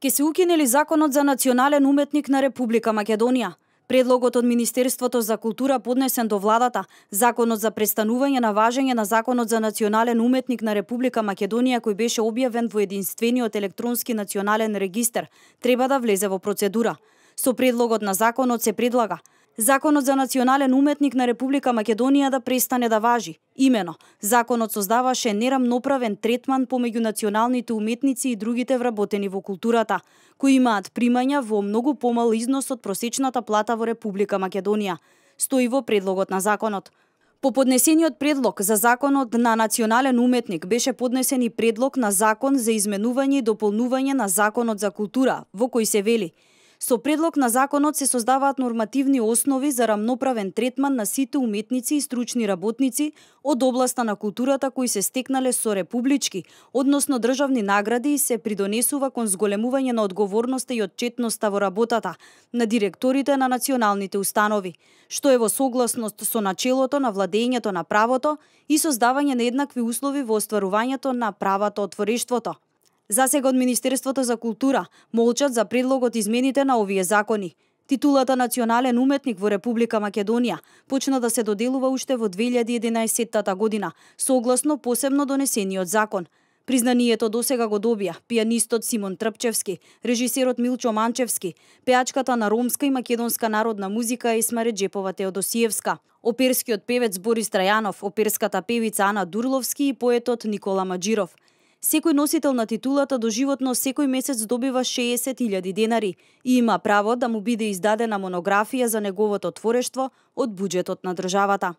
Ке се укине ли Законот за национален уметник на Република Македонија? Предлогот од Министерството за култура поднесен до владата, Законот за престанување на важење на Законот за национален уметник на Република Македонија, кој беше објавен во единствениот електронски национален регистар, треба да влезе во процедура. Со предлогот на законот се предлага Законот за национален уметник на Република Македонија да престане да важи. Имено, законот создаваше нерамноправен третман помеѓу националните уметници и другите вработени во културата, кои имаат примања во многу помал износ од просечната плата во Република Македонија, стои во предлогот на законот. По поднесениот предлог за Законот на национален уметник беше поднесен и предлог на Закон за изменување и дополнување на Законот за култура, во кој се вели: со предлог на законот се создаваат нормативни основи за рамноправен третман на сите уметници и стручни работници од областа на културата кои се стекнале со републички, односно државни награди, и се придонесува кон зголемување на одговорноста и отчетноста во работата на директорите на националните установи, што е во согласност со начелото на владењето на правото и создавање на еднакви услови во остварувањето на правата од творештвото. Засега од Министерството за култура молчат за предлогот измените на овие закони. Титулата национален уметник во Република Македонија почна да се доделува уште во 2011 година, согласно посебно донесениот закон. Признанието досега го добија пијанистот Симон Трпчевски, режисерот Милчо Манчевски, пеачката на ромска и македонска народна музика Есма Реджепова Теодосиевска, оперскиот певец Борис Трајанов, оперската певица Ана Дурловски и поетот Никола Маџиров. Секој носител на титулата доживотно секој месец добива 60.000 денари и има право да му биде издадена монографија за неговото творештво од буџетот на државата.